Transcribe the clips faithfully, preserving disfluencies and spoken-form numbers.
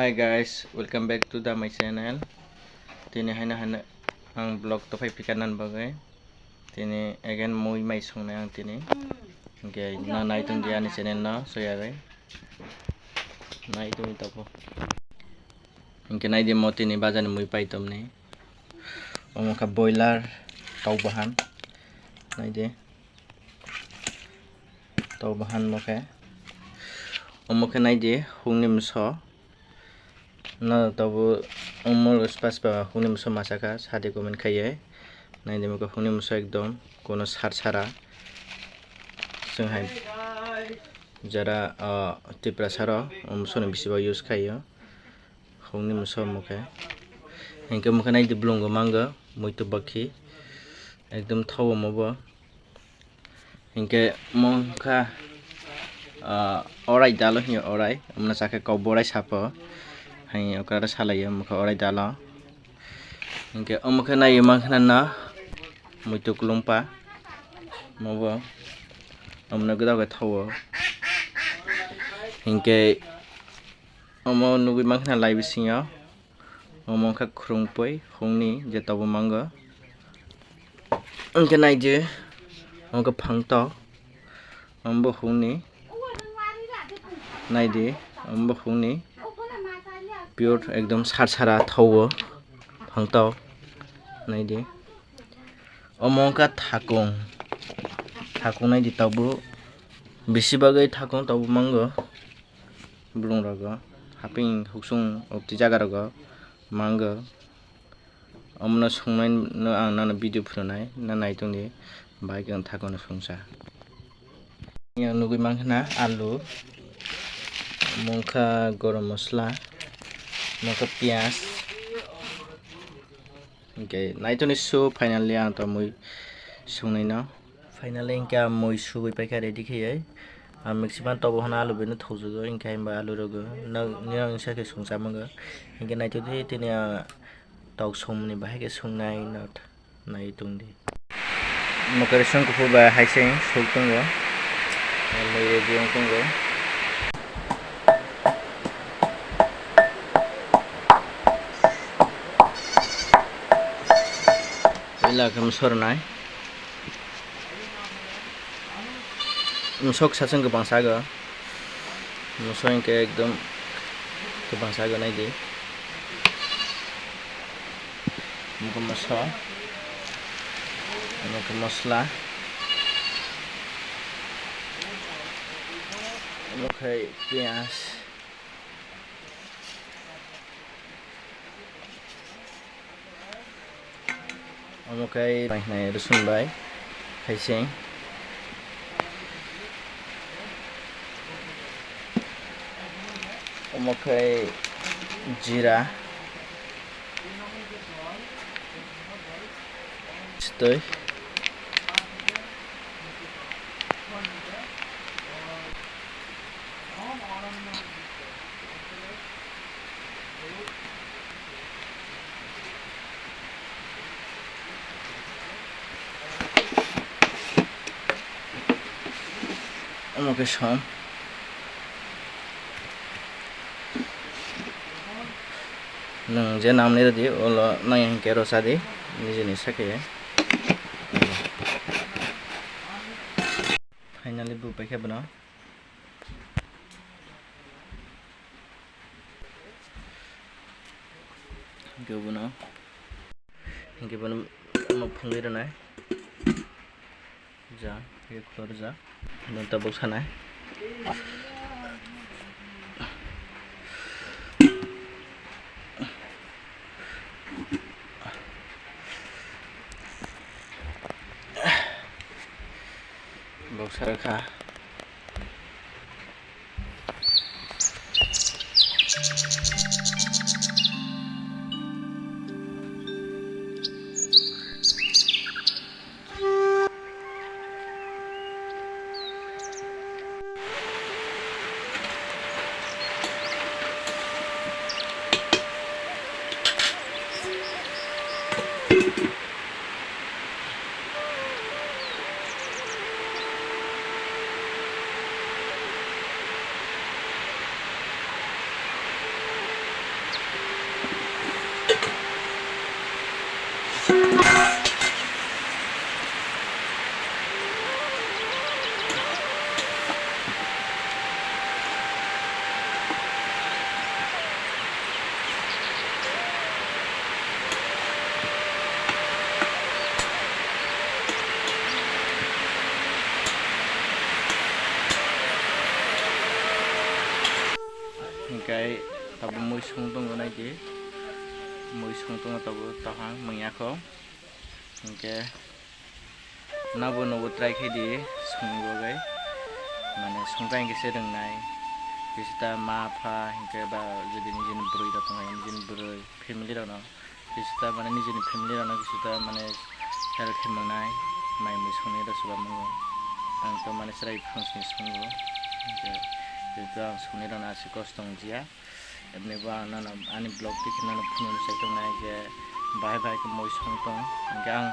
Hi guys, welcome back to the my channel. Tini haino haino ang vlog to phai phika nan bagwi. Tini again mui mai songnai ang tini. Hingke na nai tong di ani channel no soyagwi. Nai tong di tabo. Hingke nai di mo tini bazar ni mui pai tong ni. Omo kha boiler tau bahan. Nai di. Tau bahan mo khe. Omo khe nai di hukni moso. No tabo omo spa spa hukni moso masa kha sadi comment khaiye. Nai di mo khe hukni moso ekdom kono sar sara. Chwng hai jara, ah, Tiprasa rok omo soni bisi bo use khaio. Hukni moso mo khe. Hingke mo khe nai di blongo mango muitu bakhi. Ekdom thawo mo bo. Hingke mo kha, ah, orai dalo hino orai. Amna chakhe kok borai sapo. Hai okra salaiyo mo kha orai dalo. Hingke omo khe nai mankha na muitu kulumpa. Mo bo. Amna gada khe thawo. Hingke omo nugui mankha na lai bisingo. Omo wngkha khurungpui hukni je tobo mango. Hingke nai di, omo khe phangtok, omo bo hukni. Nai di, omo bo hukni. Pure ekdom sar sara thawo phangtok. Nai di. Omo wngkha thakung. Thakung nai di tabuk. Bisi bagwi thakung tabuk mango. Bulung rogo haping huksung opti jaga rogo mango. Omono songnai no ang nano video phunuknai na nai tongdi bai khe ang thakono songsa. Yang nugui mankha na alu, mungkha gorom mosla, mungkha piyaj. Hingke naitoni su finally ang to mui songnaino. Finally hingke ang mui sugui paikha ready kheyai. Ang maximum tobo hwnna alu bini thokjugo hingke himba alu rogo. Nini ang sakhe songchamango. Hingke naitodi tini ang tok songmani bahai khe songnai not nai tongdi. Mokari song kuphur bai hai se suk tongo. Mui ready wng tongo. Puila khe mosor nai. Mosok sasong kwbang sago. Mosok hinkhe ekdom kwbang sago naidi. Mokhe moso. Mokhe mosla. Mokhe piyaj. Omo khe bai hwnwi rwchwn bai hai se. Omo khe jira. Tei. Omo khe som. Nwng je namni rwdi, ulo nangya hinkhe rw chadi, nijini sakhe. Finally, bubaikhe bono. Hinkhe bono, hinkhe bono omo phungwi rwnai. Ja, hinkhe khulor ja. Bono tabuk sanai. Boksa rwkha. Hingke tabuk mui song tongo naidi, mui song tongo tabuk toha mui yakho. Hingke nabo nogo try khe di songni bagwi, mane songkha hingke se rwngnai, kisa ta ma pha hingke ba jodi nijeni bwrwi rok tongkha nijeni bwrwi family rokno. Kisa ta mane nijeni family rokno kisa ta mane help khe mwnai, mai mui songnai rok chubamungo. Ang to mane chwrai phang sini songo. Hingke, jehetu ang songnai rokno aswk kosto wng jia. Eboni bo ang nono ani vlog tikhe nono phunuknwi sai tongnai je bahai bahai khe mui song tong. Hingke ang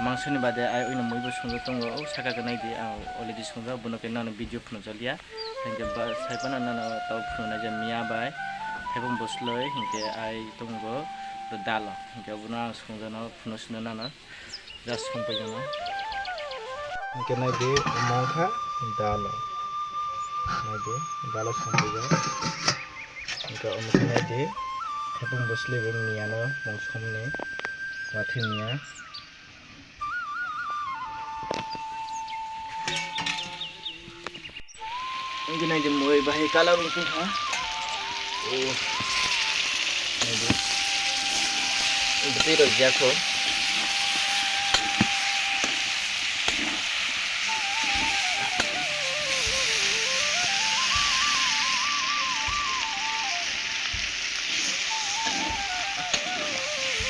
mangsoni bade ai oino mui bo songwi tongo. O saka khe naidi ang already songjak, bono khe nono video phunukjak lia. Hingke ba sai phano nono tabo phunuknai je miya bai thaibung bwslwi hingke ai tongo dalo. Hingke obono ang songjakno phunuk sino nano, just songpai jano. Hingke naidi omo wngkha dalo. Naidi dalo songpaijak. Hingke omo khe naidi thaibung bwslwi bo miyano mung somni watwi miya. Wngkhe naidi mui bahai colour wngkha. O. Naidi. Bwtwi rok yakho.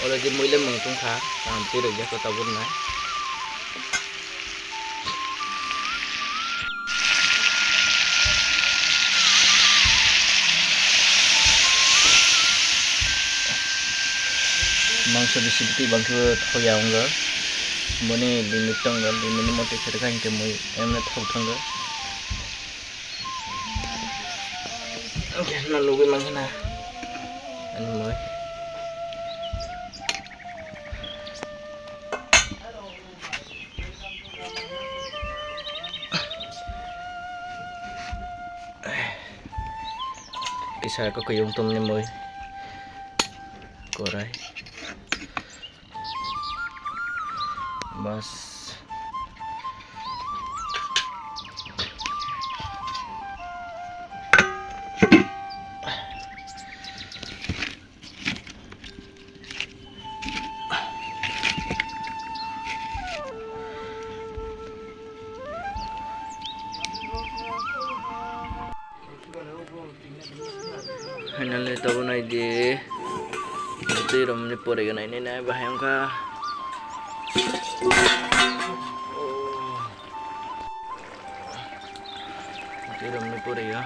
Already mui le mung tongkha, kaham twi rwkya khe tabuk nai. Mangso bisi twi bangkhe thoya wngkha, boni limit tongo, limit ni motwi khe rwkha hinkhe mui emne thok thangkha. Hwnkhe no lugui mankha na ani mui. Kisa kwkwi wng tongmani mui. Korai. Bas. Finally, tabuk naidi. Twi romni pore gwnai nai nai bahai wngkha. Twi romni pore ya.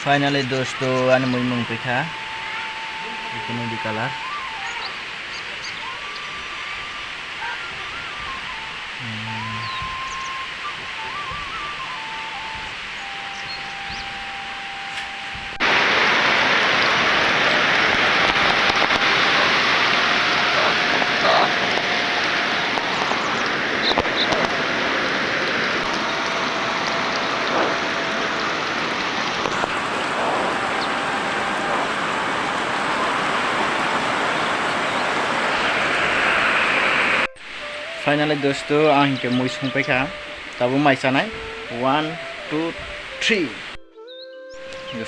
Finally dosto, ani mui mung paikha. Ekini di color. Hmm. Finally dosto, ang hinkhe mui songpaikha. Tabuk mai chanai. One, two, three.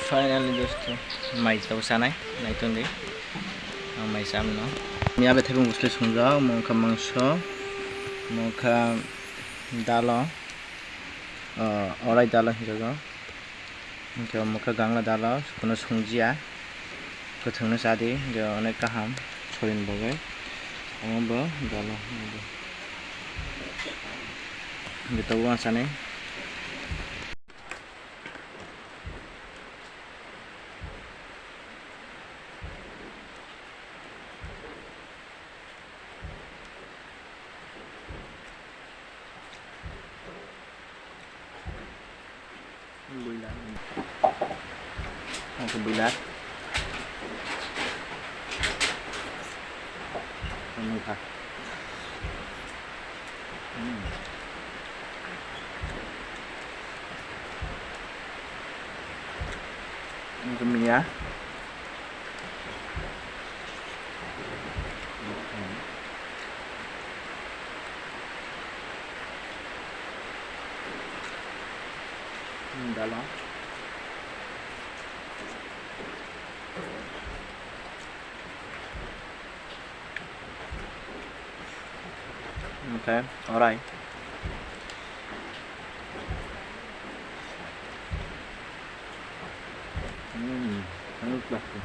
Finally dosto, mai tabuk chanai. Naitongdi. Ang mai chamno. Miya bai thaibung bwsli songjak, omo wngkha mangso, omo wngkha dalo, o, orai dalo hinjago. Hinkhe omo khe gangla dalo, kuno songjiya. Kwthwngno chadi, hinkhe onek kaham, sorin bagwi. Omo bo dalo, hinkhe tabuk ang sanai. Boiler. Ang khe boiler. Ang kha. Hmm. Ang khe miya. Okay, alright. Mm, ano plastic.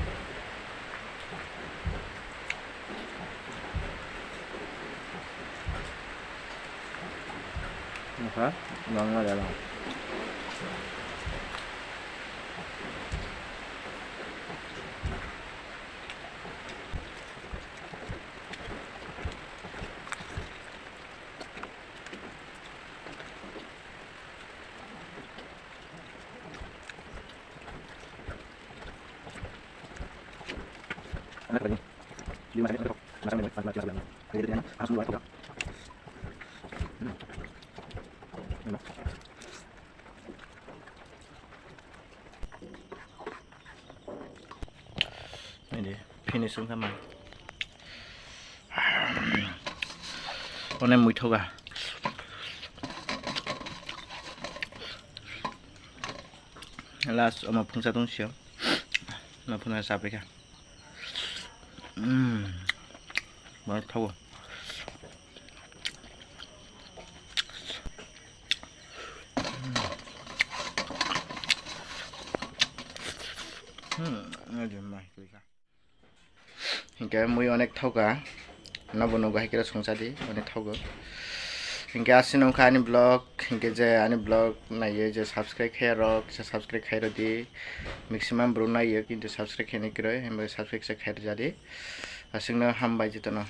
Aha, nang ada lang. Ini finish wngkha ma. One muithoga. Last omo phungsa tong sio. Ma phungsa sapikha. Mm. Ma thago. Hmm, ini dia mai. Hinkhe mui onek thoga, nobo nugo hai khe songsa di, onek thogo. Hinkhe aswk nung kha ani vlog, hinkhe je ani vlog naiye je subscribe khe rok, kisa subscribe khai rw di. Maximum bro naiye kintu subscribe khainai kwrwi, hinkhe subscribe se khai rw ja di. Aswkno hambai jotono.